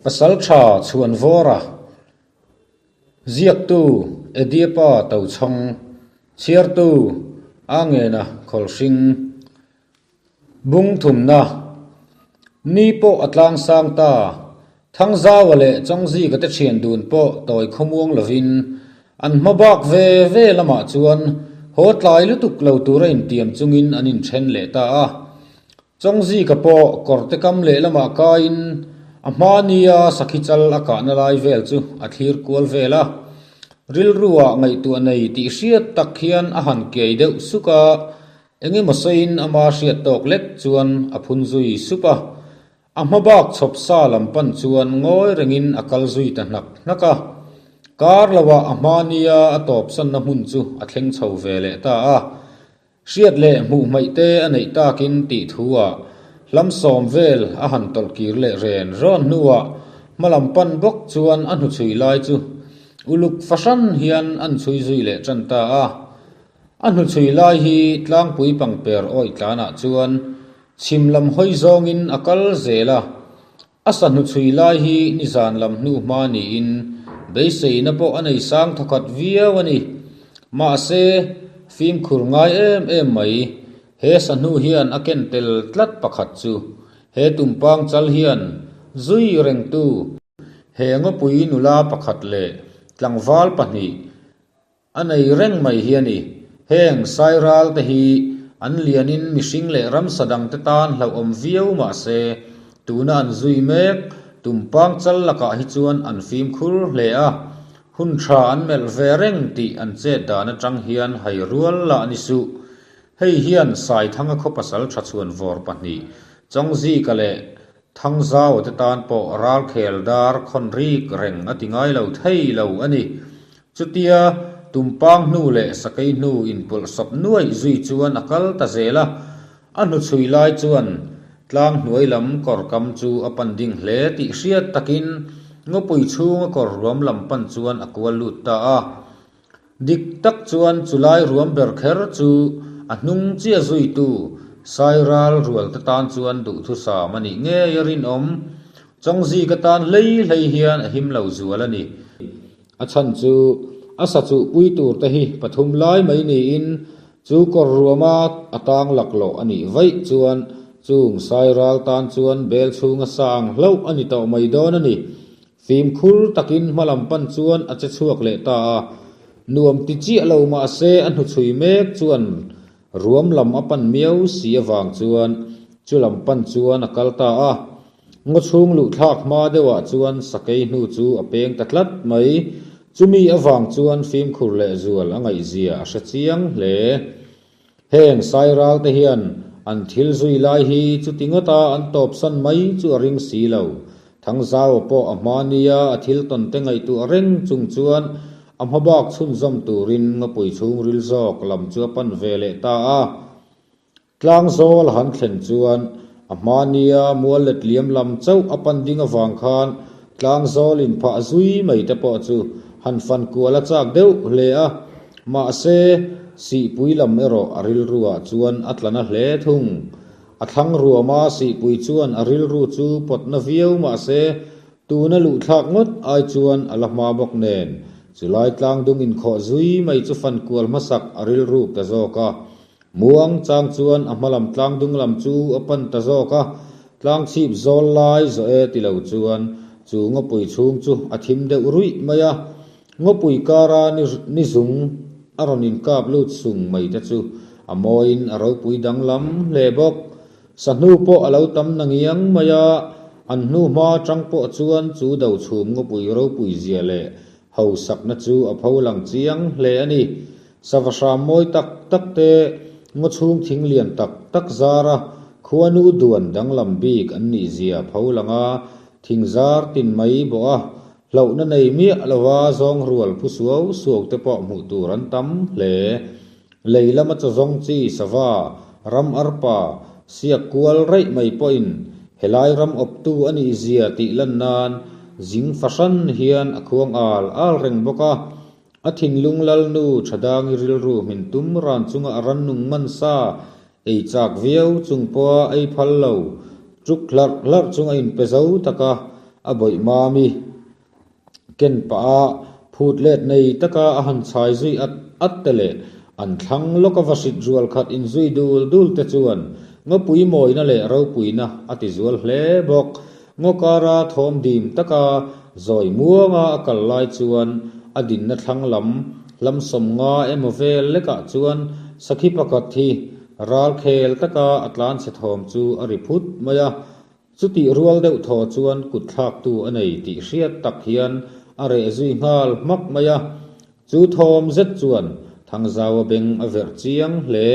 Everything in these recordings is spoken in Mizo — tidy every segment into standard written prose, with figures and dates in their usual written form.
Pasalṭha Chhuanvawra, Ziaktu Edipa Tochhawng, Chhiartu Angena Khawlhring, Bung thumna, Ni pawh a tlangsang ta, Thangzaua leh Chawngzika te thian dun pawh tawi khawmuang lovin an hma bak ve ve lamah chuan haw tlai lutuk lo tura intiam chungin an inthen leh ta a. Chawngzika pawh kawrte kam lehlamah kaiin a hma nia sakhi chal a kahna lai vel chu a thlir kual vel a. Rilruah ngaihtuah nei tih hriat tak hian a han kei deuh suk a, eng emaw sawiin ama hriat tawk lek chuan a phun zui sup a. A hma bak chhawp sa lam pan chuan ngawi rengin a kal zui ta hnak hnak a. Kar loah a hma nia a tawpsanna hmun chu a thleng chho ve leh ta a. Hriat leh hmuh hmaih te a neih takin tih thu ah hlam sawm vel a han tawlh kir leh ren rawn hnuah hmalam pan bawk chuan a hnuchhui lai chu uluk fahran hian an chhui zui leh tan ta a. A hnuchhui lai hi tlangpui pangper awih tlanah chuan chhim lam hawi zawngin a kal zel a. A sa hnuchhui lai hi nizan lam hnu hma niin beiseina pawh a nei sang thawkhat viau a ni. Mahse, fimkhur ngai em em mai, he sa hnu hian a ken tel tlat pakhat chu he tumpang chal hian zui rengtu he ngawpui nula pakhat leh tlangval pahnih A nei reng mai hi a ni. Heng Sairal te hi an lianin mihring leh ramsa dangte tan hlauhawm viau mah se, tuna an zui mek tumpang chal lakah hi chuan an fimkhur hle a, hun tha an melh ve reng tih an chet dan atang hian hai rual lah ni suh. Hei hian Saithanga khaw pasal tha chhuan vawr pahnih, Chawngzika leh Thangzau te tan pawh ralkhel dar khawn rik reng a ti ngai lo thei lo a ni. Chutia tumpang hnu leh sakei hnu inpawlh sawp nuaih zui chuan a kal ta zel a, a hnuchhui lai chuan tlang hnuai lam kawr kam chu a pan ding hle tih hriat takin ngawpui chhunga kawr ruam lam pan chuan a kual lut ta a. Dik tak chuan chulai ruam ber kher chu a hnung chiah zuitu Sairal rualte tan chuan duhthusam a nih ngei a rinawm. Chawngzika tan hlei hlei hian a him lo zual a ni. A chhan chu a sa chuhpui tur te hi pathum lai mai niin chu kawr ruama a tang laklawh a nih vaih chuan chung Sairal tan chuan bel chhunga sa ang hlauh a ni tawh mai dawn a ni. Fimkhur takin hmalam pan chuan a che chhuak leh ta a, nuam ti chiah lo mah se a hnuchhui mek chuan ruam lam a pan miau si avang chuan chu lam pan chuan a kal ta a. Ngaw chhung luh thlak hma deuhah chuan sakei hnu chu a peng ta tlat mai. Chumi avang chuan fimkhur leh zual a ngaihzia a hre chiang hle. Heng Sairal te hian an thil zui lai hi chuti ngawta an tawpsan mai chu a ring si lo. Thangzau pawh a hma nia a thil tawn te ngaihtuah reng chung chuan a hma bak chhunzawm turin ngawpui chhungril zawk lam chu a pan ve leh ta a. Tlangzawl a han thlen chuan a hma nia mual let liam lam chauh a pan ding avang khan tlangzawl inphah zui mai te pawh chu han fan kual a chak deuh hle a. Mahse, sihpui lam erawh a rilruah chuan a tla na hle thung. A thlang ruama sihpui chuan a rilru chu pawt na viau mahse, tuna luhthlak ngawt ai chuan a la hma bawk nen, chulai tlangdung inkhawh zui mai chu fan kual hmasak a rilruk ta zawk a. Muang chang chuan a hmalam tlangdung lam chu a pan ta zawk a, tlang chhip zawl lai zawh e ti lo chuan chu ngawpui chhung chu a thim deuh ruih mai a. Ngawpui kara ni zung a rawn inkap lut sung mai te chu a mawiin a ropui danglam hle bawk. Sahnu pawh a lo tam na ngiang mai a, an hnu hma atang pawh chuan chu do chhum ngawpui ropui zia leh hausakna chu a pho lang chiang hle a ni. Sava hram mawi tak tak te, ngaw chhung thing lian tak tak zara khuanu duan danglam bik an nih zia pho lang a, thing zar tin mai bawh a, hlauhna nei miah lova zawng rual phu suau suau te pawh hmuh tur an tam hle. Lei lama chaw zawng chi sava, ram arpa, siak kual raih mai pawhin helai ram awptu a nih zia tih lan nan zing fahran hian a khuang al al reng bawk a. A thinlung lalnu Thadangi rilru hmin tum ran chunga a rannung man sa ei chak viau chung pawha ei phal lo, tuk hlarh hlarh chunga inpe zo taka A bawih mami ken pah a, phut let nei taka a han chhai zui at at te leh an thlang lawk a va hrit rual khat inzui dul dul te chuan ngawpui mawina leh ropuina a ti zual hle bawk. Ngaw kara thawm dim taka zawi muanga a kal lai chuan a dinna thlang lam hlam sawmnga emaw vel lekah chuan sakhi pakhat hi ral khel taka a tlanchhe thawm chu a ri phut mai a. Chutih rual deuh thaw chuan kut thlaktu a nei tih hriat tak hian a reh zui nghal hmak mai a. Chu thawm zet chuan Thangzaua beng a verh chiang hle.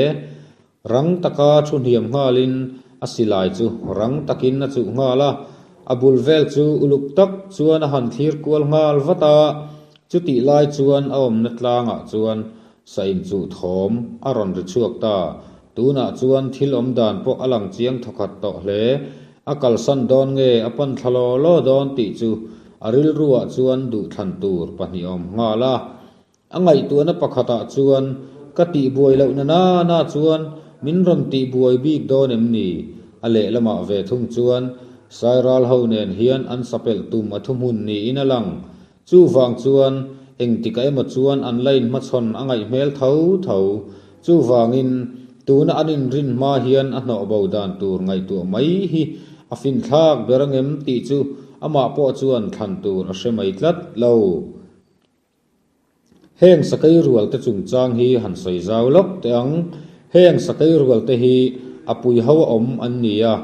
Rang taka thu hniam nghalin a silai chu rang takin a chuh nghal a, a bul vel chu uluk tak chuan a han thlir kual nghal vat a. Chutih lai chuan a awmna tlangah chuan Sa inchuh thawm a rawn ri chhuak ta. Tunah chuan thil awm dan pawh a lang chiang thawkhat tawh hle. A kalsan dawn nge a pan thla law law dawn tih chu a rilruah chuan duhthlan tur pahnih a awm nghal a. A ngaihtuahna pakhatah chuan ka tihbuai lohna na na chuan min rawn tihbuai bik dawn em ni? A lehlamah ve thung chuan Sairal ho nen hian an sapelh tum a thuhmun niin a lang. Chuvang chuan engtikah emaw chuan an la inhmachhawn a ngaih hmel tho tho. Chuvangin tuna an inrin hma hian a hnawh bo dan tur ngaihtuah mai hi a finthlak ber angem tih chu amah pawh chuan thlan tur a hre mai tlat lo. Heng sakei rual te chungchang hi han sawi zau lawk teh ang. Heng sakei rual te hi a pui ho a awm an ni a,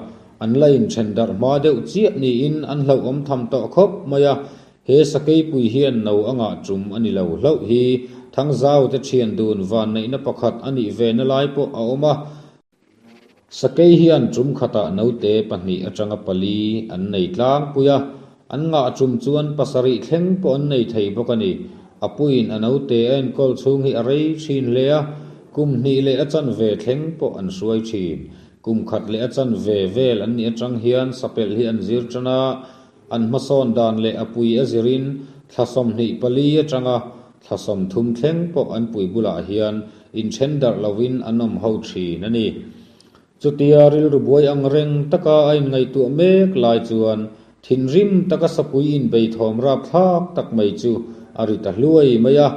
an la inthen darh hma deuh chiah niin an hlauhawm tham tawh khawp mai a. He sakei pui hian no a ngah tum a ni lo hlauh hi Thangzau te thian dun vanneihna pakhat a nih ve na lai pawh a awm a. Sakei hian tum khatah naute pahnih atanga pali an nei tlangpui a, an ngah tum chuan pasarih thleng pawh an nei thei bawk a ni. A puiin a naute a enkawl chhung hi a rei thin hle a, kum hnih leh a chanve thleng pawh an hruai thin. Kum khat leh a chanve vel an nih atang hian sapelh hi an zir tan a, An hmasawn dan leh a pui a zirin thla 24 atanga thla 30 thleng pawh an pui bulah hian inthen darh lovin an awm ho thin a ni. Chutia rilru buai ang reng taka a inngaihtuah mek lai chuan thinrim taka sapui inbei thawm rapthlak tak mai chu a ri ta hluai mai a,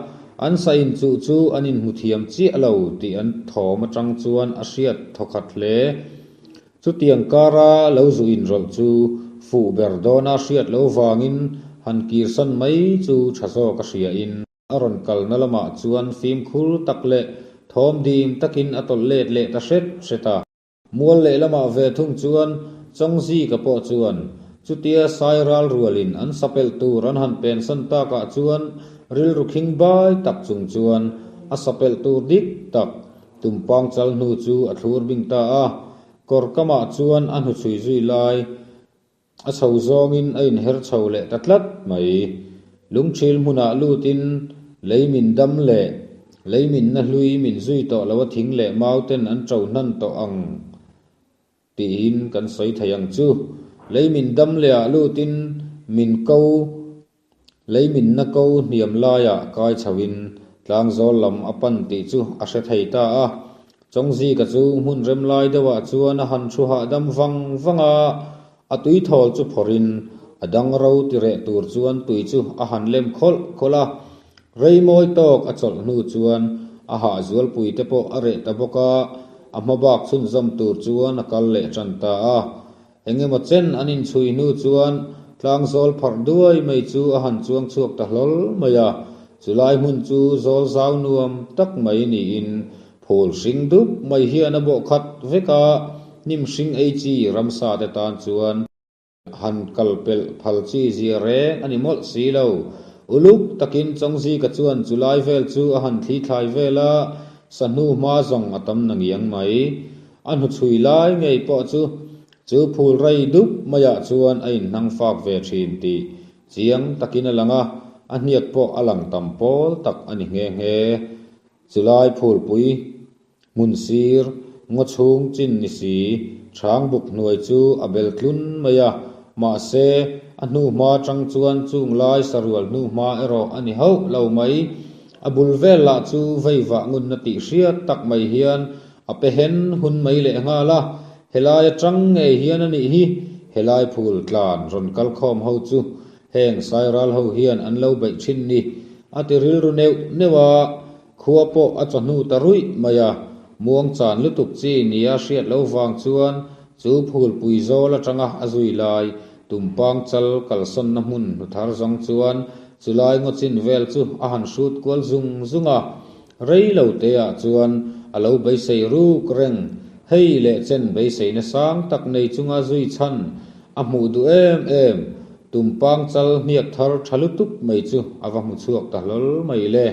an sa inchuh chu an inhmu thiam chiah lo tih an thawm atang chuan a hriat thawkhat hle. Chutiang kara lo zu inrawlh chu fuh ber dawna hriat lo vangin han kirsan mai chu tha zawk a hriain a rawn kalna lamah chuan fimkhur tak leh thawm dim takin a tawlh let leh ta hret hret a. Mual lehlamah ve thung chuan Chawngzika pawh chuan chutia sai ral rualin an sapelh tur an han pensan takah chuan rilru khing bai tak chung chuan a sapelh tur dik tak Tumpang chal hnu chu a thlur bing ta a, kawr kamah chuan a hnuchhui zui lai a chho zawngin a inher chho leh ta tlat mai. Lungthil hmunah lutin lei min dam leh lei minna hlui min zui tawh lo a thing leh mau ten an ṭo hnan tawh ang. Tiin kan sawi thei ang chu. Lei min dam leh ah lutin min ko, lei minna ko hniam laiah kai chho in tlangzawl lam a pan tih chu a hre thei ta a. Chawngzika chu hmun rem lai deuh ah chuan a han thu hahdam vang vang a, a tui thawl chu phawrh in a dang ro ti reh tur chuan tui chu a han lem khawlh khawlh a. Rei mawi tawk a chawlh hnu chuan a hahzualpui te pawh a reh ta bawk a, a hma bak chhunzawm tur chuan a kal leh tan ta a. Engemaw chen an inchhui hnu chuan tlangzawl pharh duai mai chu a han chuang chhuak ta hlawl mai a, chulai hmun chu zawl zau nuam tak mai niin phul hring dup mai hian a bawh khat vek a, hnim hring ei chi ramsa te tan chuan Han kal pelh phal chi zia reng a ni mawlh si lo. Uluk takin Chawngzika chuan chu lai vel chu a han thli thlai vel a, sa hnu hma zawng a tam na ngiang mai. A hnuchhui lai ngei pawh chu chu phul rei dup maiah chuan a inhnang fak ve thin tih chiang takin a lang a, a hniak pawh a lang tam pawl tak a ni nghe nghe. Chulai phulpui Hmun sir, ngaw chhung chin ni si, chhang buk hnuai chu a bel tlun mai a, mahse, a hnuhma atang chuan chung lai sarual hnuhma erawh a ni hauh lo mai. A bul vel lah chu veivah ngunna tih hriat tak mai hian a pe hen hun mai lehnghal a, helai atang ngei hian a nih hi. Helai phul tlan rawn kal khawm ho chu heng Sairal ho hian an lo beih thin ni a ti rilru neuh neuh a, khua pawh a chawhnu ta ruih mai a, muang chan lutuk chi nia hriat lo vang chuan chu phulpui zawl atanga a zui lai Tumpang chal kalsawnna hmun hnu thar zawng chuan chulai ngaw chin vel chu a han hrut kual zung zung a, rei lo teah chuan a lo beisei ruk reng. Hei leh chen beiseina sang tak nei chunga zui chhan a hmuh duh em em. Tumpang chal hniak thar tha lutuk mai chu a va hmu chhuak ta hlawl mai le.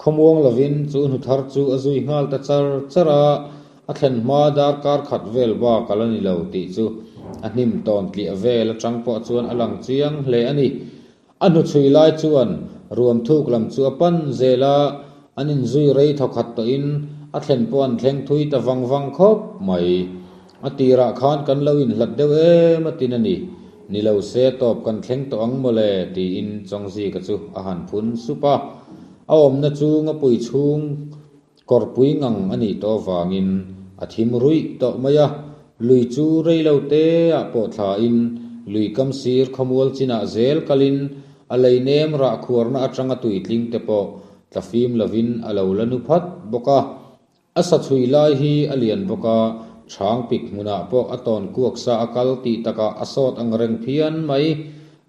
Khawmuang lovin chu hnu thar chu a zui nghal ta char char a, a thlen hma darkar khat vel bak a la ni lo tih chu a hnim tawn tliah vel atang pawh chuan a lang chiang hle a ni. A hnuchhui lai chuan ruam thuk lam chu a pan zel a, an inzui rei thawkhat tawhin a thlen pawh an thleng thui ta vang vang khawp mai. A tirah khan kan lo inhlat deuh em a tin a ni. Ni lo se tawp kan thleng tawh ang mawle tiin Chawngzika chu a han phun sup a. A awmna chu ngapui chhung kawrpui ngang a nih tawh avangin a thim ruih tawh mai a. Lui chu rei lo teah pawh thlain lui kam sir khawmual chinah zel kalin a lei nem rah khuarna atanga tuitling te pawh tla fim lovin a lo la nu phat bawk a. A sa chhui lai hi a lian bawk a, chhang pik hmunah pawh a tawn kuak sa a kal tih takah a sawt ang reng phian mai.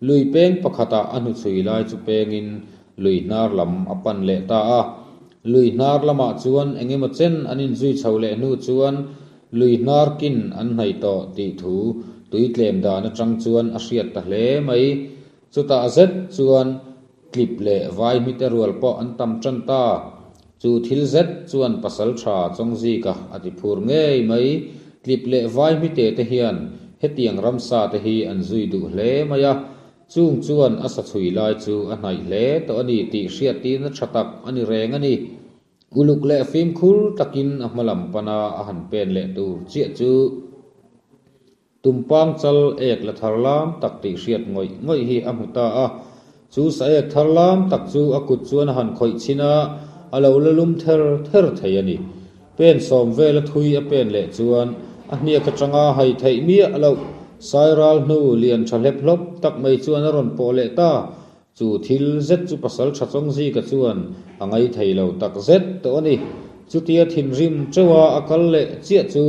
Lui peng pakhatah a hnuchhui lai chu pengin lui hnar lam a pan leh ta a. Lui hnar lamah chuan eng emaw chen an inzui chho leh hnu chuan lui hnar kin an hnaih tawh tih thu tui tlem dan atang chuan a hriat ta hle mai. Chutah zet chuan tlip leh vaihmite rual pawh an tam tan ta. Chu thil zet chuan pasal tha Chawngzika a ti phur ngei mai. Tlip leh vaihmite te hian hetiang ramsa te hi an zui duh hle mai a, chung chuan a sa chhui lai chu a hnaih hle tawh a ni tih hriattirna tha tak a ni reng a ni. Uluk leh fimkhur takin a hma lam pana a han pen leh tur chiah chu. Tumpang chal ek la thar lam tak tih hriat ngawih ngawih hi a hmu ta a. Chu sa ek thar lam tak chu a kut chuan a han khawih chhin a, a lo la lum ther ther thei a ni. Pen sawm vela thui a pen leh chuan a hniak atanga hai theih miah loh Sairal hnu lian tha hlep hlawp tak mai chuan a rawn pawh leh ta. Chu thil zet chu pasal tha Chawngzika chuan a ngai thei lo tak zet tawh a ni. Chutia thinrim teuha a kal leh chiah chu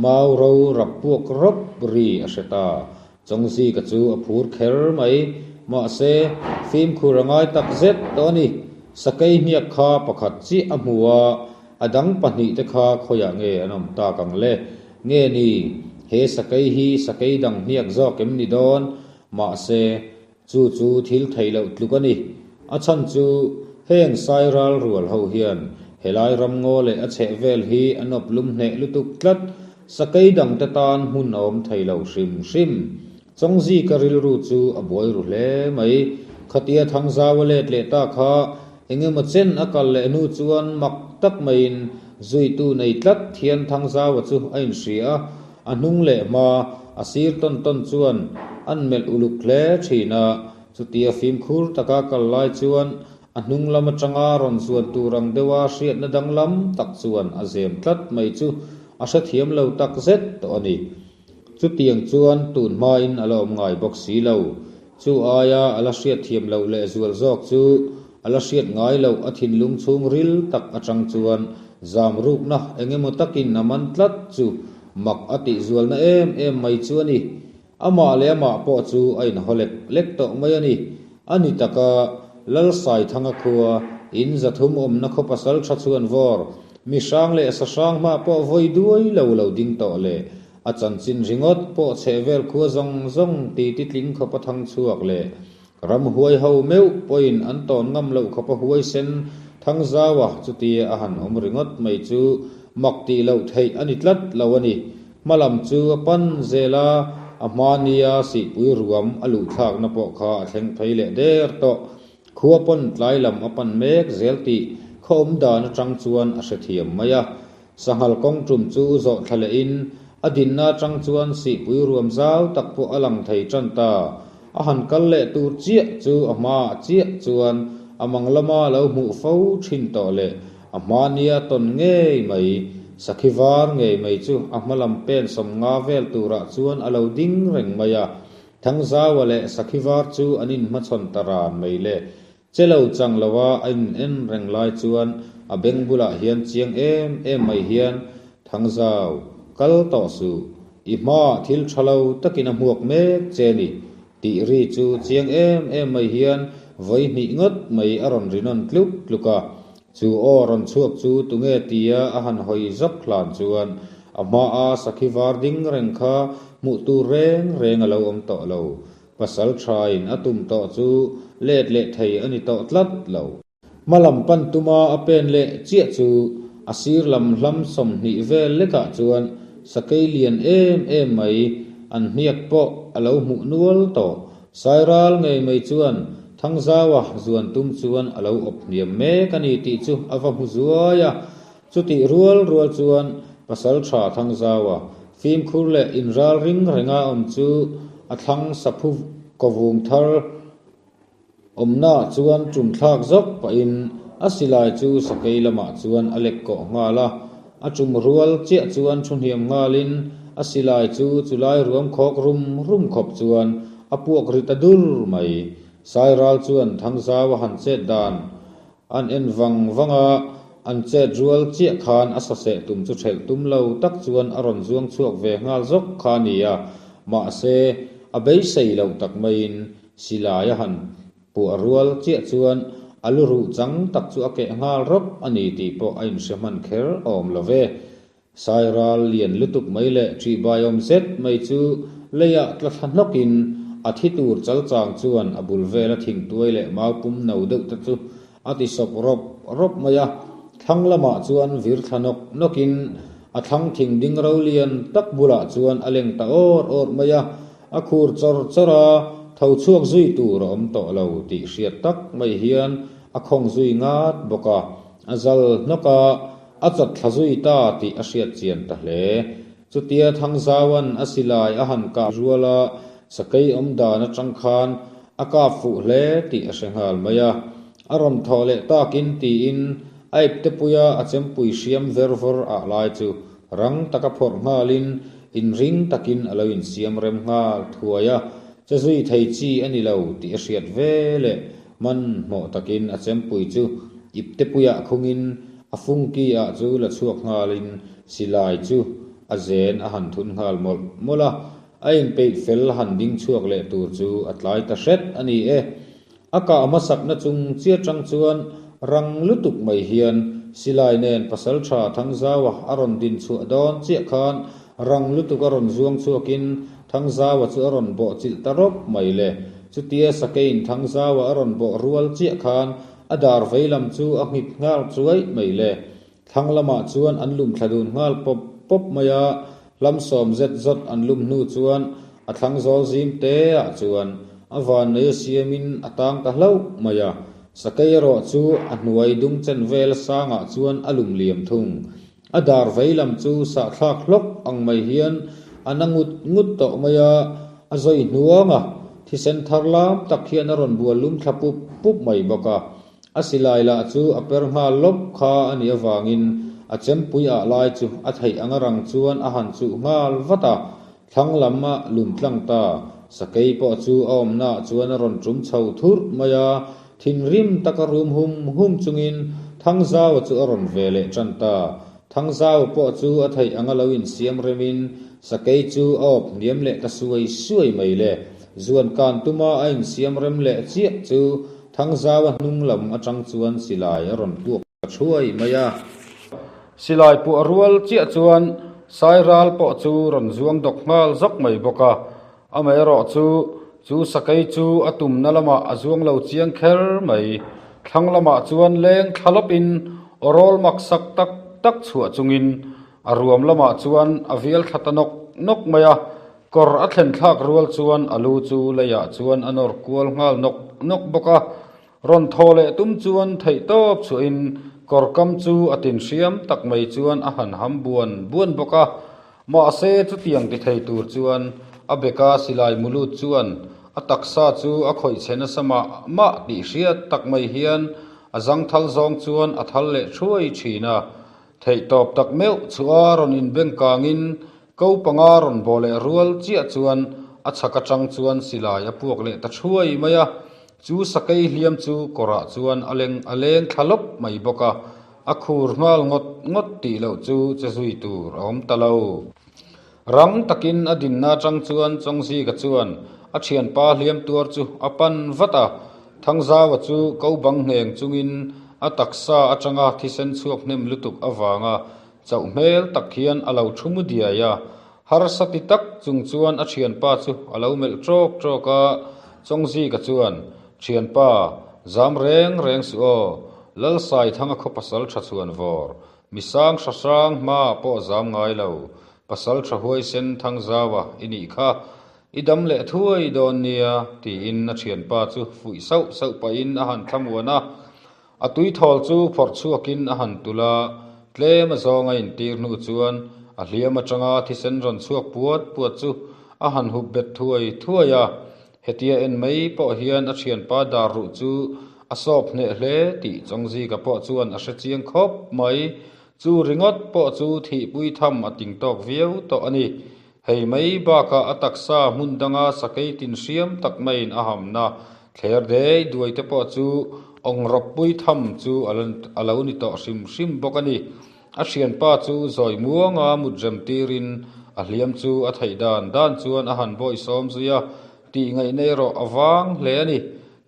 mau ro rap puak rawp ri a hre ta. Chawngzika chu a phur kher mai. Mahse, fimkhur a ngai tak zet tawh a ni. Sakei hniak kha pakhat chiah a hmu a, a dang pahnihte kha khawiah nge an awm tak ang le? Nge ni, he sakei hi sakei dang hniak zawk em ni dawn? Mahse, Chu chu thil theih loh tluk a ni. A chhan chu heng Sairal rual ho hian helai ramngaw leh a chheh vel hi an awp lum hneh lutuk tlat, sakei dangte tan hmun a awm thei lo hrim hrim. Chawngzika rilru chu a buai ru hle mai. Khatia Thangzau a let leh ta kha eng emaw chen a kal leh hnu chuan mak tak maiin zuitu nei tlat hian Thangzaua chu a inhria a. A hnung leh hma a sir tawn tawn chuan an melh uluk hle thin a, chutia fimkhur taka kal lai chuan a hnung lam atanga rawn zuan tur ang deuha hriatna danglam tak chuan a zem tlat mai chu a hrethiam lo tak zet tawh a ni. Chutiang chuan tun hmain a la awm ngai bawk si lo. Chu aia a la hriatthiam loh leh zual zawk chu a la hriat ngai loh a thinlung chhungril tak atang chuan zam rukna eng emaw takin a man tlat chu mak a tih zualna em em mai chu a ni. Amah leh amah pawh chu a inhaw lek lek tawh mai a ni. A ni taka Lalsaithanga khua in zathum awmna khaw pasal tha chuan vawr mi hrang leh sa hrang hma pawh vawi duai lo lo ding tawh leh A chanchin ringawt pawh chhehvel khua zawng zawng ti titling khawp a thang chhuak leh ramhuai ho meuh pawhin an tawn ngam loh khawp a huaisen thang zau a, chutia a han awm ringawt mai chu mak tih loh theih a ni tlat lo a ni. Hmalam chu a pan zel a, a hma nia sihpui ruam a luh thlakna pawh kha a thleng phei leh der tawh. Khua pawn tlai lam a pan mek zel tih khaw awm dan atang chuan a hrethiam mai a. Sanghal kawng tum chu zawh thla lehin a dinna atang chuan sihpui ruam zau tak pawh a lang thei tan ta. A han kal leh tur chiah chu a hmaah chiah chuan a mang lama lo hmuh fo thin tawh leh a hma nia tawn ngei mai. Sakhi var ngei mai chu a hma lam pen 50 vel turah chuan a lo ding reng mai a. Thangzaua leh Sakhi var chu an inhmachhawn ta ran mai le. Che lo chang loa a in en reng lai chuan a beng bulah hian chiang em em mai hian, Thangzau, kal tawh suh, i hmaah thil tha lo takin a hmuak mek che ni, tih ri chu chiang em em mai hian vawi hnih ngawt mai a rawn ri nawn tluk tluk a. Chu aw rawn chhuak chu tunge tia a han hawi zawk hlan chuan a hmaa sakhi var ding reng kha hmuh tur reng reng a lo awm tawh lo. Pasal thain a tum tawh chu let leh thei a ni tawh tlat lo. Hma lam pan tuma a pen leh chiah chu a sir lam hlam 20 vel lekah chuan sakei lian em em mai an hniak pawh a lo hmuh nual tawh. Sairal ngei mai chuan Thangzaua zuan tum chuan a lo awp hniam mek a ni tih chu a va hmu zuai a. Chutih rual rual chuan Pasaltha Thangzaua fimkhur leh inral ring renga awm chu a thlang saphu kawvung thar awmnaah chuan tum thlak zawk pahin a silai chu sakei lamah chuan a lek kawh nghal a. A tum rual chiah chuan thu hniam nghalin a silai chu chulai ruam khawk rum rum khawp chuan a puak ri ta dur mai. Sairal chuan Thangzaua han chet dan An en vang vang a, an chet rual chiah khan a saseh tum chu ṭhelh tum lo tak chuan a rawn zuang chhuak ve nghal zawk kha a ni a, mahse, a beisei loh tak maiin silai a han puah rual chiah chuan a lu ruh chang tak chu a keh nghal rawp a ni tih pawh a inhre hman kher awm lo ve. Sairal lian lutuk mai leh ṭihbaiawm zet mai chu leiah tla thla hnawkin a thi tur chalchang chuan a bul vela thingtuai leh mau pum no deuh te chu a ti sawp rawp rawp mai a. Thlang lamah chuan vir thla nawk nawkin a thlang thing ding ro lian tak bulah chuan a leng ta awr awr mai a. A khur chawr chawr a, tho chhuak zui tur a awm tawh lo tih hriat tak mai hian a khawng zui ngat bawk a. A zal hnawk a, a chawt thla zui ta tih a hriat chian ta hle. Chutia Thangzaua'n a silai a han kah rual a, sakei awm dan atang khan a kap fuh hle tih a hre nghal mai a. A rawn thawh leh takin tiin a iptepuia a chempui hriam ver vawr ah lai chu rang taka phawrh nghalin inring takin a lo insiam rem nghal thuai a, che zui thei chi a ni lo tih a hriat ve leh Hmanhmawh takin a chempui chu iptepuiah khungin a fungki ah chu la chhuak nghalin silai chu a zen a han thun nghal mawlh mawlh a, a inpeih fel han ding chhuak leh tur chu a tlai ta hret a ni e. A kah hmasakna chung chiah tang chuan rang lutuk mai hian silai nen pasaltha Thangzaua a rawn din chhuah dawn chiah khan rang lutuk a rawn zuang chhuakin Thangzaua chu a rawn bawh chilh ta rawp mai le. Chutia Sakeiin Thangzaua a rawn bawh rual chiah khan a dar vei lam chu a nghit nghal chuai mai le. Thlang lamah chuan an lum thla dun nghal pawp pawp mai a, hlam sawm zet zawt an lum hnu chuan a thlang zawl zim te ah chuan a van nei a siamin a tang ta hlauh mai a. Sakei erawh chu a hnuai dung chen vel sangah chuan a lum liam thung. A dar vei lam chu sahthlak hlawk ang mai hian a na ngut ngut tawh mai a, a zawi hnuang a, thisen thar lam tak hian a rawn bual lum thla pup pup mai bawk a. A silai lah chu a per nghal lawp kha a nih avangin a chempui ah lai chu a theih anga rang chuan a han chuh nghal vat a, thlang lam a lum tlang ta. Sakei pawh chu a awmna ah chuan a rawn tum chho thurh mai a, Thinrim taka rum hum hum chungin Thangzaua chu a rawn ve leh tan ta. Thangzaua pawh chu a theih anga lo insiam remin sakei chu a awp hniam leh ta suai suai mai le. Zuan kan tuma a insiam rem leh chiah chu Thangzaua hnung lam atang chuan silai a rawn puak ta thuai mai a. Silai puah rual chiah chuan Sairal pawh chu rawn zuang dawk nghal zawk mai bawk a. Amaherawh chu, chu sakei chu a tumna lamah a zuang lo chiang kher mai. Thlang lamah chuan leng thla lawpin aw rawl mak sak tak tak chhuah chungin a ruam lamah chuan a vial thla ta nawk nawk mai a. Kawr a thlen thlak rual chuan a lu chu leiah chuan a nawr kual nghal nawk nawk bawk a. Rawn thaw leh tum chuan theihtawp chhuahin kawr kam chu a tin hriam tak mai chuan a han ham buan buan bawk a. Mahse chutiang ti thei tur chuan a beka silai mulut chuan a taksa chu a khawih chhe nasa mah mah tih hriat tak mai hian a zangthal zawng chuan a thal leh thuai thin a. Theihtawp tak meuh chu a rawn inbeng kangin ko panga rawn bawh leh rual chiah chuan a chhak atang chuan silai a puak leh ta thuai mai a. Chu sakei hliam chu kawrah chuan a leng a leng thla lawp mai bawk a, a khur nghal ngawt ngawt tih loh chu che zui tur a awm ta lo. Rang takin a dinna atang chuan Chawngzika chuan a thianpa hliam tuar chu a pan vat a, Thangzaua chu ko bang ngheng chungin a taksa atanga thisen chhuak hnem lutuk avanga chauh hmel tak hian a lo thu mu diai a. Harsa ti tak chung chuan a thianpa chu a lo melh trawk trawk a, Chawngzika chuan, Thianpa, zam reng reng suh aw, Lalsaithanga khaw pasal tha chhuan vawr, Mi sang hra hrang hma pawh zam ngai lo, pasal tha huaisen Thangzaua i nih kha, i dam leh thuai dawn nia, tiin a thianpa chu fuih sauh sauh pahin a han thlamuan a. A tuithawl chu phawrh chhuakin a han tulh a, tlem a zawng a intir hnu chuan a hliam atanga thisen rawn chhuak puat puat chu a han hup bet thuai thuai a. Hetia en mai pawh hian a thianpa dar ruh chu a sawp hneh hle tih Chawngzika pawh chuan a hre chiang khawp mai. Chu ringawt pawh chu thihpui tham a ting tawk viau tawh a ni. Hei mai bakah a taksa hmun danga sakei tin hriam tak maiin a hamna thler dei duai te pawh chu awngrawppui tham chu a lo ni tawh hrim hrim bawk a ni. A thianpa chu zawi muanga mut rem tirin a hliam chu a theih dan dan chuan a han bawi sawm zui a, tih ngaihna erawh a vang hle a ni.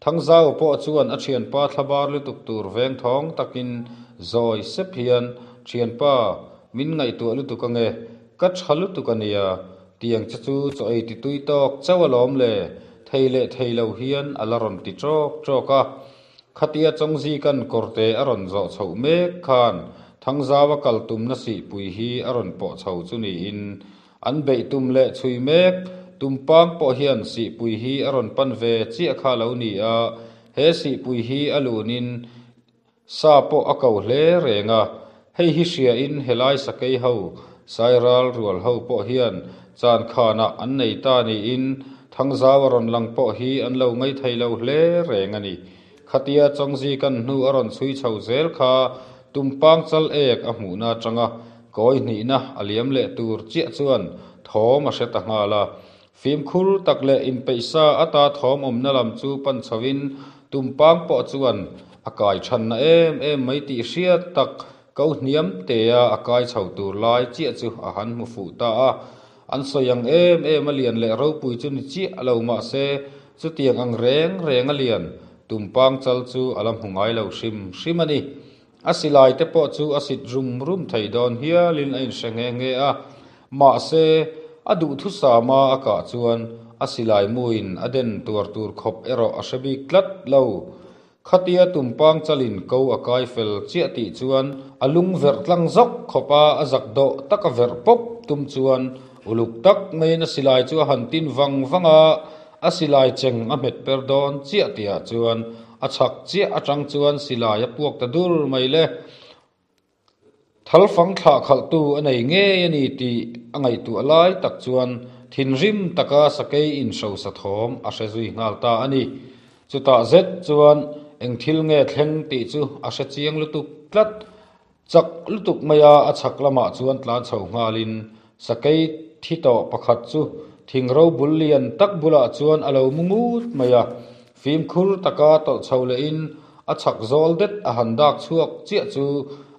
Thangzau pawh chuan a thianpa thlabar lutuk tur veng thawng takin zawi sep hian, Thianpa, min ngaihtuah lutuk ange, ka tha lutuk a nia, tiang che chu chaw ei ti tui tawk chauh alawm le, thei leh thei lo hian a la rawn ti ṭawk ṭawk a. Khatia Chawngzikan kawrte a rawn zawh chhoh mek khan Thangzaua kal tumna sihpui hi a rawn pawh chho chu niin an beih tum leh chhui mek. Tumpang pawh hian sihpui hi a rawn pan ve chiah kha lo ni a, he sihpui hi a lunin sa pawh a ko hle reng a. Hei hi hriain helai sakei ho, Sairal rual ho pawh hian chan khanah an nei ta niin Thangzau a rawn lang pawh hi an lo ngaithei lo hle reng a ni. Khatia Chawngzi kan hnu a rawn chhui chho zel kha Tumpang chal ek a hmuhna atanga kawi hnihna a liam leh tur chiah chuan thawm a hre ta nghal a. Fimkhur tak leh inpeihsa ata thawm awmna lam chu pan chhoin Tumpang pawh chuan a kai thanna em em mai tih hriat tak ko hniam tea a kai chho tur lai chiah chu a han hmu fuh ta a. An sawi ang em em a lian leh ropui chu ni chiah lo mah se, chutiang ang reng reng a lian Tumpang chal chu a la hmu ngai lo hrim hrim a ni. A silai te pawh chu a sit rum rum thei dawn hialin a inhre nghe nghe a, mahse, a duhthusama a kah chuan a silai muin a den tuar tur khawp erawh a hre bik tlat lo. Khatia tumpang chalin ko a kai fel chiah tih chuan a lung verh tlang zawk khawp a, a zak dawh tak a verh pawp tum chuan uluk tak maiin a silai chu a han tin vang vang a, a silai cheng a hmet per dawn chiah tihah chuan a chhak chiah atang chuan silai a puak ta dur mai le. Thalfang thlah khalhtu a nei ngei a ni tih a ngaihtuah lai tak chuan thinrim taka sakei inhrosa thawm a hre zui nghal ta a ni. Chutah zet chuan eng thil nge thleng tih chu a hre chiang lutuk tlat. Chak lutuk maia a chhak lamah chuan tlan chho nghalin sakei thi tawh pakhat chu thing ro bul lian tak bulah chuan a lo mu ngut mai a. Fimkhur taka tawlh chho lehin A chhak zawl det a han dak chhuak chiah chu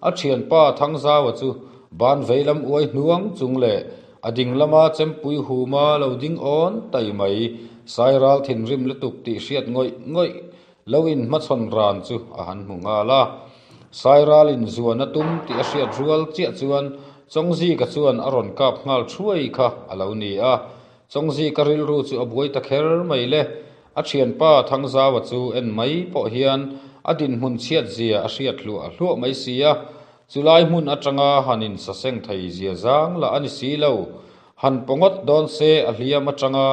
a thianpa Thangzaua chu ban veilam uai hnuang chung leh a ding lama chempui huma lo ding awn tai mai Sairal thinrim lutuk tih hriat ngawih ngawih lo in hmachhawn ran chu a han hmu nghal a. Sairal in zuan a tum tih a hriat rual chiah chuan Chawngzika chuan a rawn kap nghal thuai kha a lo ni a. Chawngzika rilru chu a buai ta kher mai le. A thianpa Thangzaua chu en mai pawh hian a dinhmun chhiat zia a hriat hluah hluah mai si a, chulai hmun atanga han insaseng thei zia zang lah a ni si lo. Han pawngawt dawn se a hliam atanga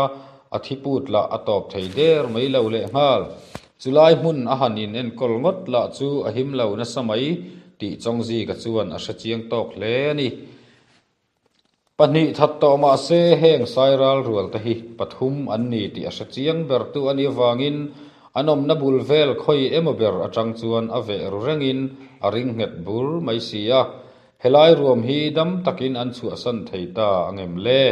a thiput lah a tawp thei der mai lo lehnghal. Chulai hmun a han in enkawl ngawt lah chu a him lo nasa mai tih Chawngzika chuan a hrechiang tawk hle a ni. Pahnih that tawh mah se heng Sairal rual te hi pathum an ni tih a hre chiang ber tu a nih avangin an awmna bul vel khawi emaw ber atang chuan a veh ru rengin a ring nghet bur mai si a. Helai ruam hi dam takin an chhuahsan thei ta ang em le?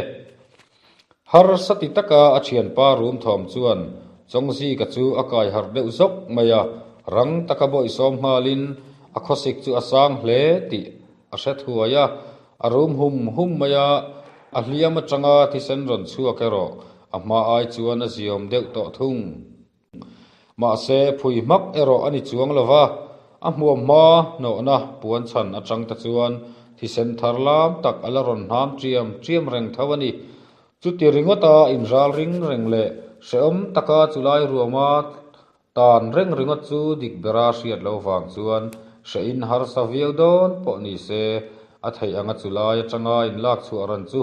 Harsa ti taka a thianpa rum thawm chuan Chawngzika chu a kai harh deuh zawk mai a, rang taka bawihsawm nghalin a khawsik chu a sang hle tih a hre thuai a, a rum hum hum mai a, a hliam atanga thisen rawn chhuak erawh a hma ai chuan a ziawm deuh tawh thung. Mahse, phui hmak erawh a ni chuang lo va, a hmuam hma hnawhna puan chhan atang te chuan thisen thar lam tak a la rawn hnam ṭiam ṭiam reng tho a ni. Chuti ringawta inral ring reng leh hrehawm taka chulai ruama tan reng ringawt chu dik bera hriat lo vang chuan hrehin harsa viau dawn pawh ni se, a theih anga chulai atanga inlak chhuah ran chu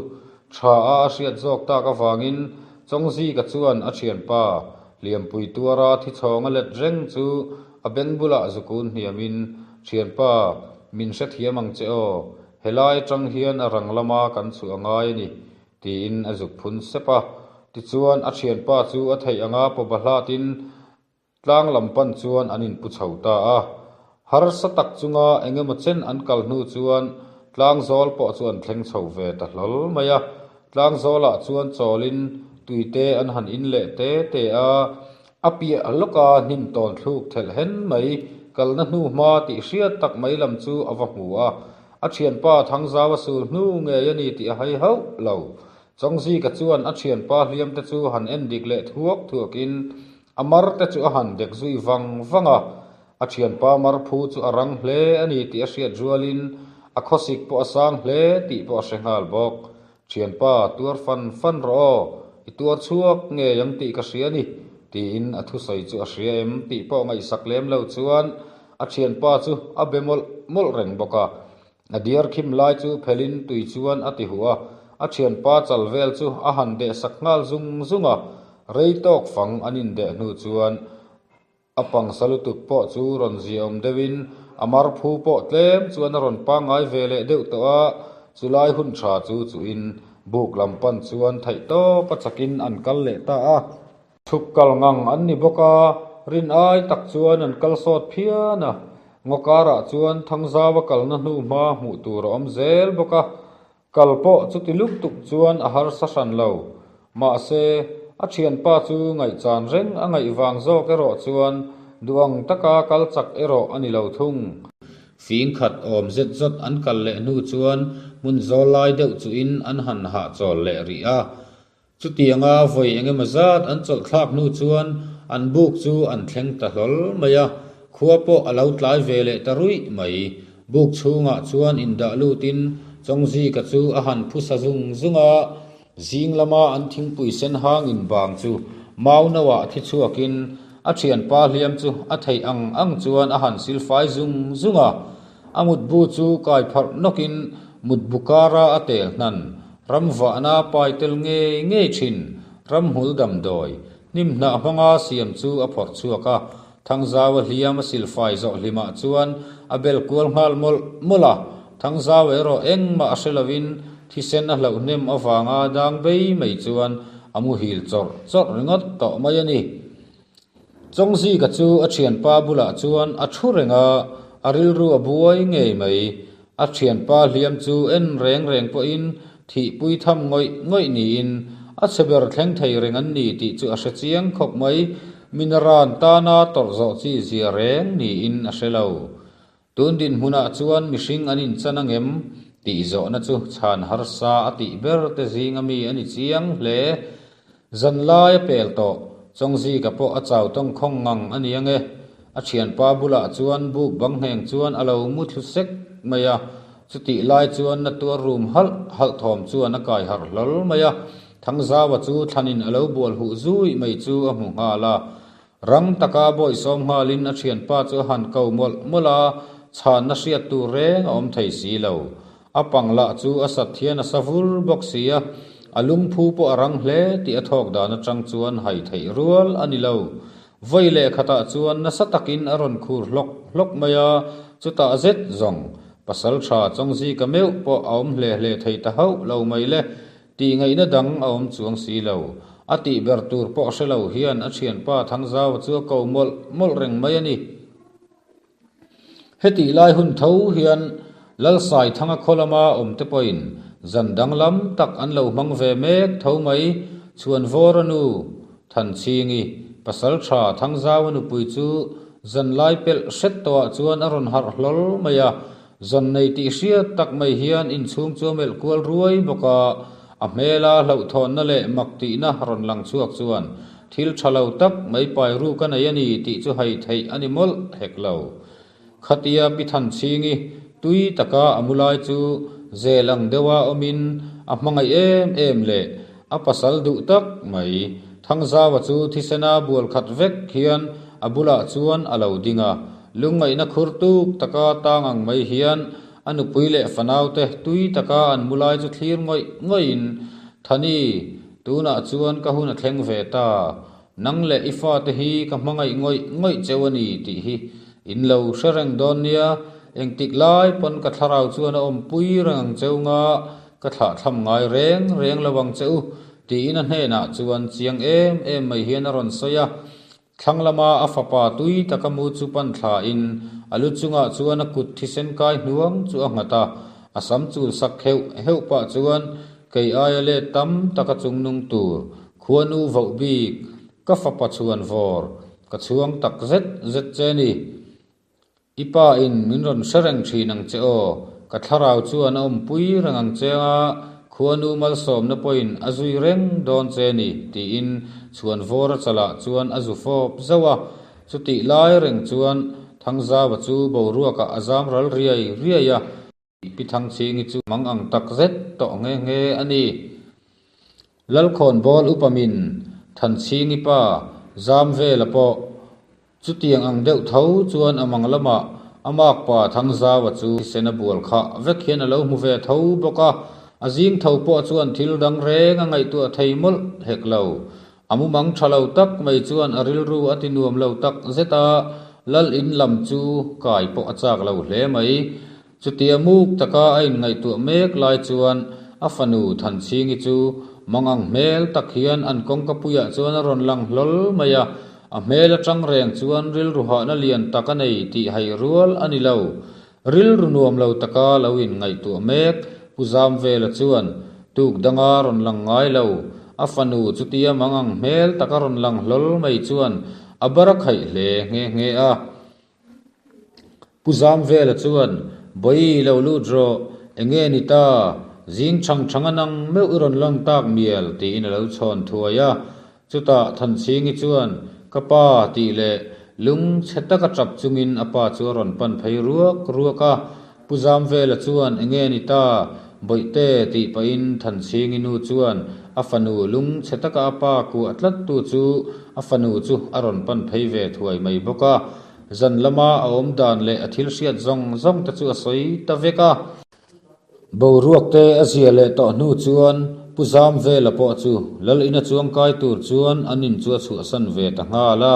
Tha a a hriat zawk tak avangin Chawngzika chuan a thianpa Liampui tuara thichhawng a let reng chu a beng bulah zukun hniamin, Thianpa, min hrethiam ang che aw, helai atang hian a rang lama kan chhuah a ngai a ni, tiin a zuk phun sep a. Tichuan a thianpa chu a theih anga pawba hlatin Tlang lam pan chuan an inpu chho ta a. Harsa tak chunga eng emaw chen an kal hnu chuan Tlangzawl pawh chu an thleng chho ve ta hlawl mai a. Tlangzawlah chuan chawlin tuite an han in leh te te a, a piah lawka hnim tawn thluk thelh hen mai kalna hnu hma tih hriat tak mai lam chu a va hmu a. A thianpa Thangzau a sul hnu ngei a ni tih a hai hauh lo. Chawngzika chuan a thianpa hliamte chu han en dik leh thuak thuakin A mar te chu a han dek zui vang vang a, a thianpa mar phu chu a rang hle a ni tih a hriat rualin a khawsik pawh a sang hle tih pawh a hre nghal bawk. Thianpa, tuar fan fan rawh aw, i tuar chhuak ngei ang tih ka hria a ni, tiin a thusawi chu a hria em tih pawh ngaihsak lem lo chuan a thianpa chu a be mawlh mawlh reng bawk a. A diar khim lai chu phelin tui chuan a ti huh a, a thianpa chal vel chu a han deh sak nghal zung zung a, rei tawk fang an indeh hnu chuan a pangsa lutuk pawh chu rawn ziaawm deuhin a mar phu pawh tlem chuan a rawn pangngai ve leh deuh tawh a, chulai hun tha chu chuhin buk lam pan chuan theihtawp a chakin an kal leh ta a. Chhuk kal ngang an ni bawk a, rin ai tak chuan an kal sawt phian a, ngaw karah chuan Thangzau a kalna hnu hma hmuh tur a awm zel bawk a, kal pawh chuti luk tuk chuan a harsa hran lo. Mahse, a thianpa chu ngaihchan reng a ngaih vang zawk erawh chuan duh ang taka kal chak erawh a ni lo thung. Fing khat awm zet zawt an kal leh hnu chuan hmun zawl lai deuh chuhin an han hahchawl leh rih a, Chutianga vawi eng emaw zat an chawlh thlak hnu chuan an buk chu an thleng ta hlawl mai a, khua pawh a lo tlai ve leh ta ruih mai. Buk chhungah chuan indah lutin Chawngzika chu a han phusa zung zung a, zing lama an thingpui sen hang inbang chu mau noah thi chhuakin a thianpa hliam chu a theih ang ang chuan a han silfai zung zung a. A mutbu chu kai pharh nawkin mutbu kara a tel hnan, ram vahna pai tel ngei ngei thin, ramhmul damdawi, hnim hnah hmanga siam chu a phawrh chhuak a, Thangzaua hliam a silfai zawh hlimah chuan a bel kual nghal mawlh mawlh a, Thangzaua erawh engmah a hre lovin thisen a hlauh hnem avanga dang bei mai chuan a muhil chawrh chawrh ringawt tawh mai a ni. Chawngzika chu a thianpa bulah chuan a thu reng a, a rilru a buai ngei mai. A thianpa hliam chu en reng reng pawhin thihpui tham ngawih ngawih niin a chhe ber thleng thei reng an ni tih chu a hre chiang khawp mai. Minaran tana tawrh zawh chi zia reng niin a hre lo. Tun dinhmunah chuan mihring an inchan ang em? tih zawhna chu chhan harsa a tih ber te zinga mi a ni chiang hle. Zan lai a pel tawh, Chawngzika pawh a chau tawng khawng ngang a ni ang e. A thianpa bulah chuan buk bang ngheng chuan a lo mu thlu sek mai a, chutih lai chuan na tuar rum halh halh thawm chuan a kai harh hlawl mai a, Thangzaua chu thlanin a lo bual huh zui mai chu a hmu nghal a. Rang taka bawihsawm nghalin a thianpa chu a han ko mawlh mawlh a, chhanna hriat tur reng a awm thei si lo. A pang lah chu a sat hian a sa vur bawk si a, a lungphu pawh a rang hle tih a thawk dan atang chuan hai theih rual a ni lo. Vawi leh khatah chuan nasa takin a rawn khur hlawk hlawk mai a, chutah zet zawng pasal tha Chawngzika meuh pawh a awm hle hle thei ta hauh lo mai le. Tih ngaihna dang a awm chuang si lo. A tih ber tur pawh hre lo hian a thianpa Thangzaua chu a ko mawlh mawlh reng mai a ni. Hetih lai hun tho hian Lalsaithanga khaw lama awmte pawhin zan danglam tak an lo hmang ve mek tho mai. Chhuanvawra nu Thanchhingi, Pasaltha Thangzaua nupui chu zanlai pelh hret tawhah chuan a rawn harh hlawl mai a, zan nei tih hriat tak mai hian inchhung chu a melh kual ruai bawk a, a hmela hlauhthawnna leh mak tihna rawn lang chhuak chuan thil tha lo tak mai pai ruk a nei a ni tih chu hai theih a ni mawlh hek lo. Khatia Pi Thanchhingi tui taka a mu lai chu zel ang deuha awmin a hmangaih em em leh a pasal duh tak mai. Thangzaua chu thisena bual khat vek hian a bulah chuan a lo ding a, lungngaihna khur tuk taka tang ang mai hian a nupui leh fanaute tui taka an mu lai chu thlir ngawih ngawihin, Thani, tunah chuan ka hun a thleng ve ta. Nang leh i fate hi ka hmangaih ngawih ngawih cheu a ni tih hi in lo hre reng dawn nia, engtik lai pawn ka thlarau chuan a awmpui reng ang cheu nga, ka thlahthlam ngai reng reng lo ang che u tiin a hnenah chuan chiang em em mai hian a rawn sawi a. Thlang lama a fapa tui taka mu chu pan thlain a lu chungah chuan a kut thisen kai hnuang chu a nghat a, a sam chul sak heuh heuh pah chuan kei aia let tam taka chungnung tur Khuanu voh bik, ka fapa chhuan vawr, ka chhuang tak zet zet che ni. I pa in min rawn hre reng thin ang che aw, ka thlarau chuan a awmpui reng ang che a, khuanu malsawmna pawhin a zui reng dawn che ni, tiin chhuan vawr a chalah chuan a zu fawp zauh a. Chutih lai reng chuan Thangzauva chu boruakah a zam ral riai riai a. Pi Thangchhingi chu mang ang tak zet tawh nghe nghe a ni. Lalkhawnbawl upa min Thanchhingi pa zam vela pawh chutiang ang deuh tho chuan a mang lamah a makpa Thangzaua chu thisen a bual khah vek hian a lo hmu ve tho bawk a, a zing tho pawh chuan thil dang reng a ngaihtuah thei mawlh hek lo. A mumang tha lo tak mai chuan a rilru a ti nuam lo tak zet a, Lal in lam chu kai pawh a chak lo hle mai. Chutia muk taka a inngaihtuah mek lai chuan a fanu Thanchhingi chu mangang hmel tak hian an kawngka puiah chuan a rawn lang hlawl mai a, a hmel atang reng chuan rilru hahna lian tak a nei tih hai rual a ni lo. Rilru nuam lo taka lo inngaihtuah mek Pu Zamvela chuan tuk danga rawn lang ngai lo, a fanu chutia mangang hmel taka rawn lang hlawl mai chuan a bar a khaih hle nghe nghe a. Pu Zamvela chuan, Bawi lo lut rawh, enge ni ta, zing chhang chhang a nang meuh i rawn lang tak mial, tiin a lo chhawn thuai a. Chutah Thanchhingi chuan, Ka pa, tih leh lung chhe taka tap chungin a pa chu a rawn pan phei ruak ruak a. Pu Zamvela chuan, Enge ni ta, Bawihte, tih pahin Thanchhingi nu chuan a fanu lung chhe taka a pa kuah tlattu chu a fanu chu a rawn pan phei ve thuai mai bawk a. Zan lama a awm dan leh a thil hriat zawng zawng te chu a sawi ta vek a. Boruak te a zia leh tawh hnu chuan Pu Zamvela pawh chu Lal ina chuang kai tur chuan an in chu a chhuahsan ve ta nghal a.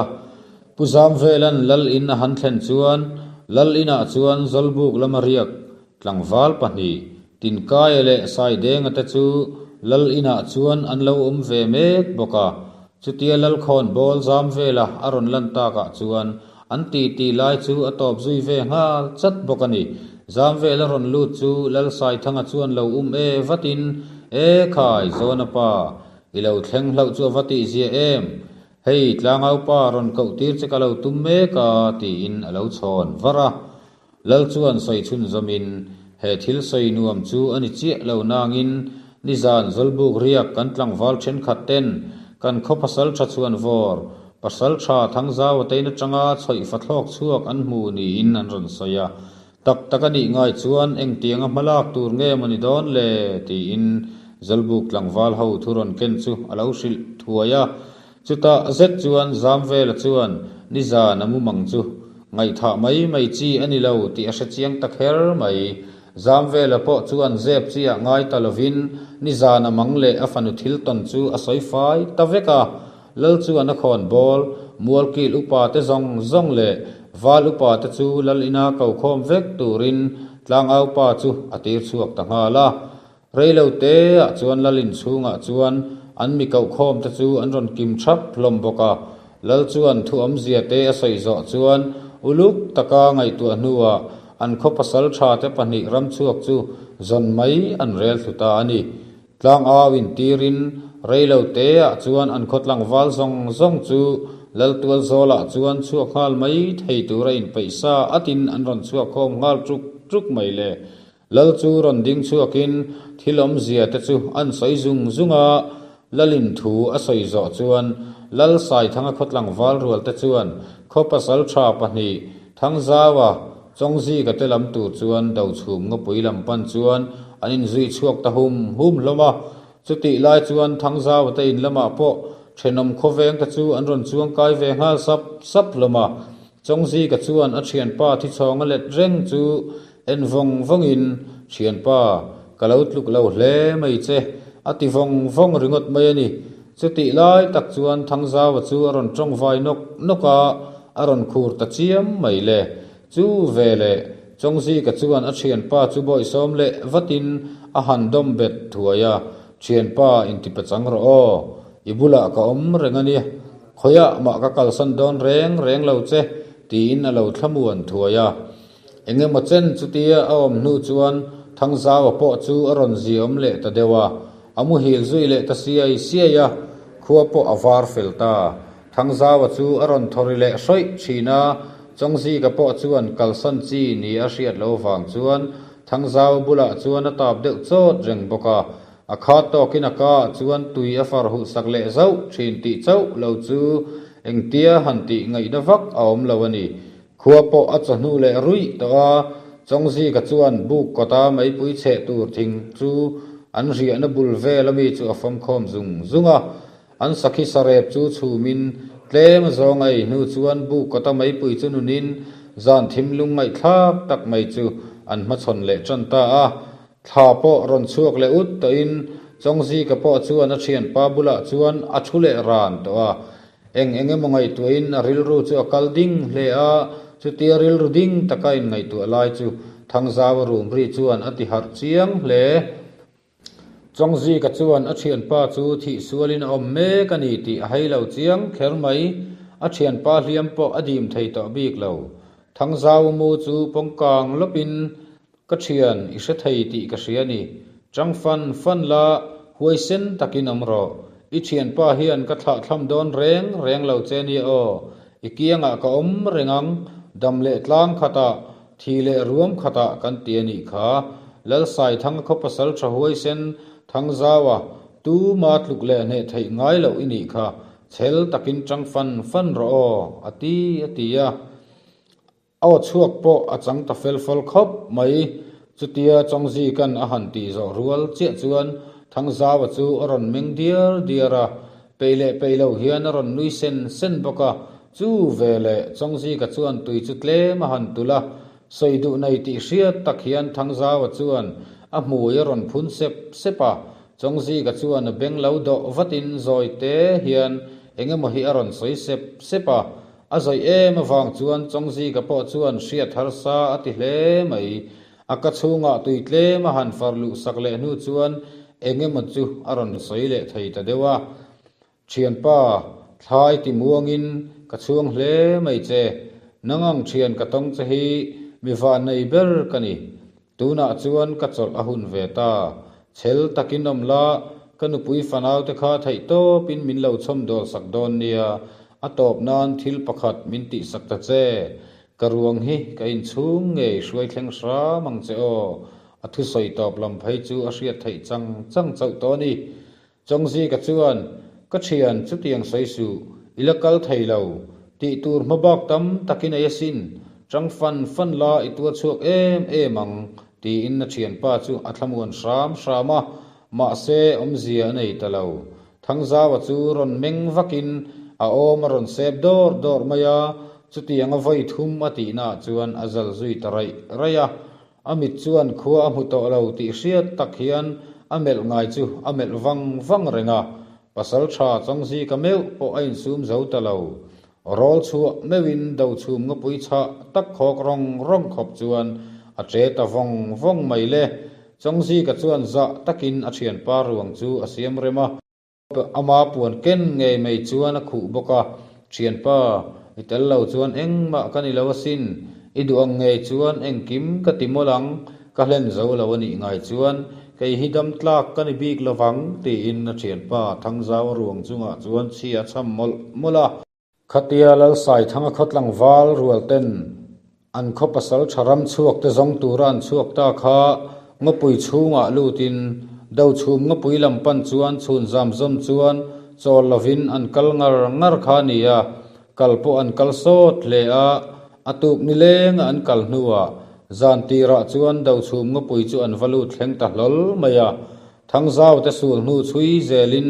Pu Zamvela'n Lal in a han thlen chuan Lal inah chuan Zawlbuk lama riak Tlangval pahnih, Tinkaia leh Saidenga te chu Lal inah chuan an lo awm ve mek bawk a. Chutia Lalkhawn bawl zam vela a rawn lan takah chuan an titi lai chu a tawp zui ve nghal chat bawk a ni. Zam vela rawn lut chu Lal Saithanga chuan lo um e vatin, E khai, Zawna pa, i lo thleng hlauh chu a va tihzia em? Hei, tlangaupa rawn koh tir che ka lo tum mek a, tiin a lo chhawn var a. Lal chuan sawi chhunzawmin, He thil sawi nuam chu a ni chiah lo nangin, nizan Zawlbuk riak kan tlangval thenkhat ten kan khaw pasal tha chhuan vawr, pasal tha Thangzau a tein atanga chhawih fathlawk chhuak an hmu niin an rawn sawi a. Tak tak a nih ngai chuan engtianga hmalak tur nge maw ni dawn le? tiin Zawlbuk tlangval ho thu rawn ken chu a lo hrilh thuai a. Chutah zet chuan Zamvela chuan nizan a mumang chu ngaihthah mai mai chi a ni lo tih a hre chiang ta kher mai. Zamvela pawh chuan zep chi ah ngai ta lovin nizan a mang leh a fanu thil tawn chu a sawi fai ta vek a. Lal chuan a khawn bawl, Mualkil upa te zawng zawng leh Val upa te chu Lal ina ko khawm vek turin Tlangaupa chu a tir chhuak ta nghal a. Rei lo te ah chuan Lal inchhungah chuan an mi kohkhawm te chu an rawn kim thap hlawm bawk a. Lal chuan thu awmzia te a sawi zawh chuan uluk taka ngaihtuah hnuah An khaw pasalṭha te pahnih ramchhuak chu zawn mai an rel thlu ta a ni. Tlangau intirin reilo teah chuan an khaw tlangval zawng zawng chu Laltual zawlah chuan chhuak nghal mai thei tura inpeih sa atin an rawn chhuak khawm nghal ṭuk ṭuk mai le. Lal chu rawn ding chhuakin thil awmzia te chu an sawi zung zung a, Lalin thu a sawi zawh chuan Lal Saithanga khaw tlangval rual te chuan khaw pasal tha pahnih Thangzaua Chawngzika te lam tur chuan Dochhum ngawpui lam pan chuan an inzui chhuak ta hum hum hlawm a. Chutih lai chuan Thangzaua te in lamah pawh thenawm khawveng te chu an rawn chuang kai ve nghal sap sap hlawm a. Chawngzika chuan a thianpa thichhawng a let reng chu En vawng vawngin, Thianpa, ka lo tluk lo hle mai che, a ti vawng vawng ringawt mai a ni. Chutih lai tak chuan Thangzaua chu a rawn tawngvai nawk nawk a, a rawn khur ta chiam mai le. Chu veleh, Chawngzika chuan a thianpa chu bawihsawm leh vatin a han dawm bet thuai a, Thianpa, intipachang rawh aw, i bulah ka awm reng a nia, khawiah mah ka kalsan dawn reng reng lo che, tiin a lo thlamuan thuai a. Eng emaw chen chutia a awm hnu chuan Thangzaua pawh chu a rawn ziaawm leh ta deuh a, a muhil zui leh ta siai siai a, khua pawh a var fel ta. Thangzaua chu a rawn thawri leh hrawih thin a, Chawngzika pawh chuan kalsan chi ni a hriat lo vang chuan Thangzaua bulah chuan a tap deuh chawt reng bawk a, a khat tawkin a ka ah chuan tui a far huh sak leh zauh thin tih chauh lo chu engtia han tih ngaihna vak a awm lo a ni. Khua pawh a chawhnu leh ruih tawh a, Chawngzika chuan buk kawta meipui chheh tur thing chu an riahna bul vel ami chu a fawmkhawm zung zung a. An sakhi sarep chu chhumin tlem a zawng a ei hnu chuan buk kawta meipui chu nunin zan thim lungngaihthlak tak mai chu an hmachhawn leh tan ta a. Thla pawh rawn chhuak leh ut tawhin Chawngzika pawh chuan a thianpa bulah chuan a thu leh ran tawh a. Eng eng emaw ngaihtuahin a rilru chu a kal ding hle a, chutia rilru ding taka inngaihtuah lai chu Thangzaua rum ri chuan a ti harh chiang hle. Chawngzika chuan a thianpa chu thih sualin a awm mek a ni tih a hei lo chiang kher mai, a thianpa hliam pawh a dim thei tawh bik lo. Thangzaua mu chu pawngkang lawpin Ka thian, i hre thei tih ka hria ni. Chang fan fan la, huaisen takin awm rawh. I thianpa hian ka thlahthlam dawn reng reng lo che nia aw. I kiangah ka awm reng ang, dam leh tlang khatah, thi leh ruam khatah kan ti a nih kha. Lalsaithanga khaw pasal tha huaisen Thangzaua, tuma tluk leh hneh theih ngai loh i nih kha. Chhel takin chang fan fan rawh aw, a ti a ti a. Aw chhuak pawh a chang ta fel fawl khawp mai. Chutia Chawngzika'n a han tih zawh rual chiah chuan Thangzaua chu a rawn meng diar diar a, peih leh peih lo hian a rawn nui sen sen bawk a. Chu veleh Chawngzika chuan tui chu tlem a han tulh a, sawi duh nei tih hriat tak hian Thangzaua chuan a hmui a rawn phun sep sep a. Chawngzika chuan a beng lo dawh vatin zawi te hian eng emaw hi a rawn sawi sep sep a. A zawih em avang chuan Chawngzika pawh chuan hriat harsa a ti hle mai. A ka chhungah tui tlem a han far luh sak leh hnu chuan eng emaw chu a rawn sawi leh thei ta deuh a. Thianpa, thlai ti muangin ka chhuang hle mai che. Nang ang thian ka tawng che hi mi vannei ber ka ni. Tunah chuan ka chawlh a hun ve ta. Chhel takin awm la, ka nupui fanaute kha theihtawpin min lo chhawm dawl sak dawn nia, a tawp nan thil pakhat min tihsak ta che. Ka ruang hi ka inchhung ngei hruai thleng hram ang che aw, a thusawi tawp lam phei chu a hriat theih chang chang chauh tawh a ni. Chawngzika chuan, Ka thian, chutiang sawi suh, i la kal thei lo. Tih tur hma bak tam tak i nei asin, chang fan fan la i tuar chhuak em em ang, tiin a thianpa chu a thlamuan hram hram a, mahse awmzia a nei ta lo. Thangzaua chu rawn meng vakin a awm a rawn sep dawr dawr mai a, chutianga vawi thum a tihnaah chuan a zal zui ta raih raih a. A mit chuan khua a hmu tawh lo tih hriat tak hian a melh ngai chu a melh vang vang reng a, pasal tha Chawngzika meuh pawh a insum zo ta lo. Rawl chhuah meuhin dochhum ngapui chhah tak khawk rawng rawng khawp chuan a che ta vawng vawng mai le. Chawngzika chuan zah takin a thianpa ruang chu a siam rem a. Ama puan ken ngei mai chuan a khuh bawk a, Thianpa, i tel lo chuan engmah ka ni lo asin. I duh ang ngei chuan engkim ka ti mawlh ang, ka hlen zo lo a nih ngai chuan kei hi dam tlak ka ni bik lovang, tiin a thianpa Thangzau a ruang chungah chuan chhia a chham mawlh mawlh a. Khatia Lalsaithanga khaw tlangval rual ten an khaw pasal tha ram chhuak te zawng tura an chhuak ta kha ngawpui chhungah lutin Dochhum ngawpui lam pan chuan chhun zam zawm chuan chawl lovin an kal ngar ngar kha a ni a, kal pawh an kal sawt hle a, a tuk nilenga an kal hnuah zan tirah chuan Dochhum ngawpui chu an va lut thleng ta hlawl mai a. Thangzau te sul hnu chhui zelin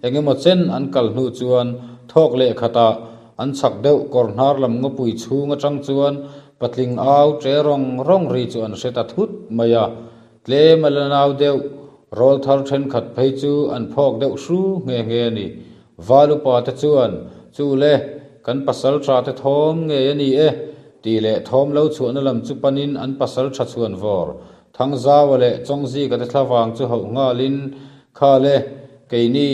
eng emaw chen an kal hnu chuan thawk leh khatah an chhak deuh kawr hnar lam ngawpui chhung atang chuan patling au che rawng rawng ri chu an hre ta thut mai a. Tlem a la nau deuh rawl thar thenkhat phei chu an phawk deuh hru nghe nghe a ni. Val upa te chuan, Chu le, kan pasal tha te thawm ngei a ni e, tih leh thawm lo chhuahna lam chu panin an pasal tha chhuan vawr Thangzaua leh Chawngzika te thlavang chu hauh nghalin, Kha le, keini,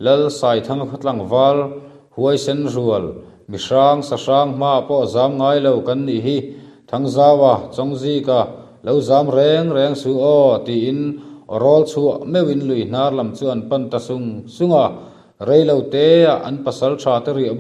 Lal Saithanga khaw tlangval, huaisen rual, mi hrang sa hrang hmaah pawh zam ngai lo kan nih hi, Thangzaua, Chawngzika, lo zam reng reng suh aw, tiin aw rawl chhuah meuhin lui hnar lam chu an pan ta sung sung a, reilo teah an pasal tha te riah.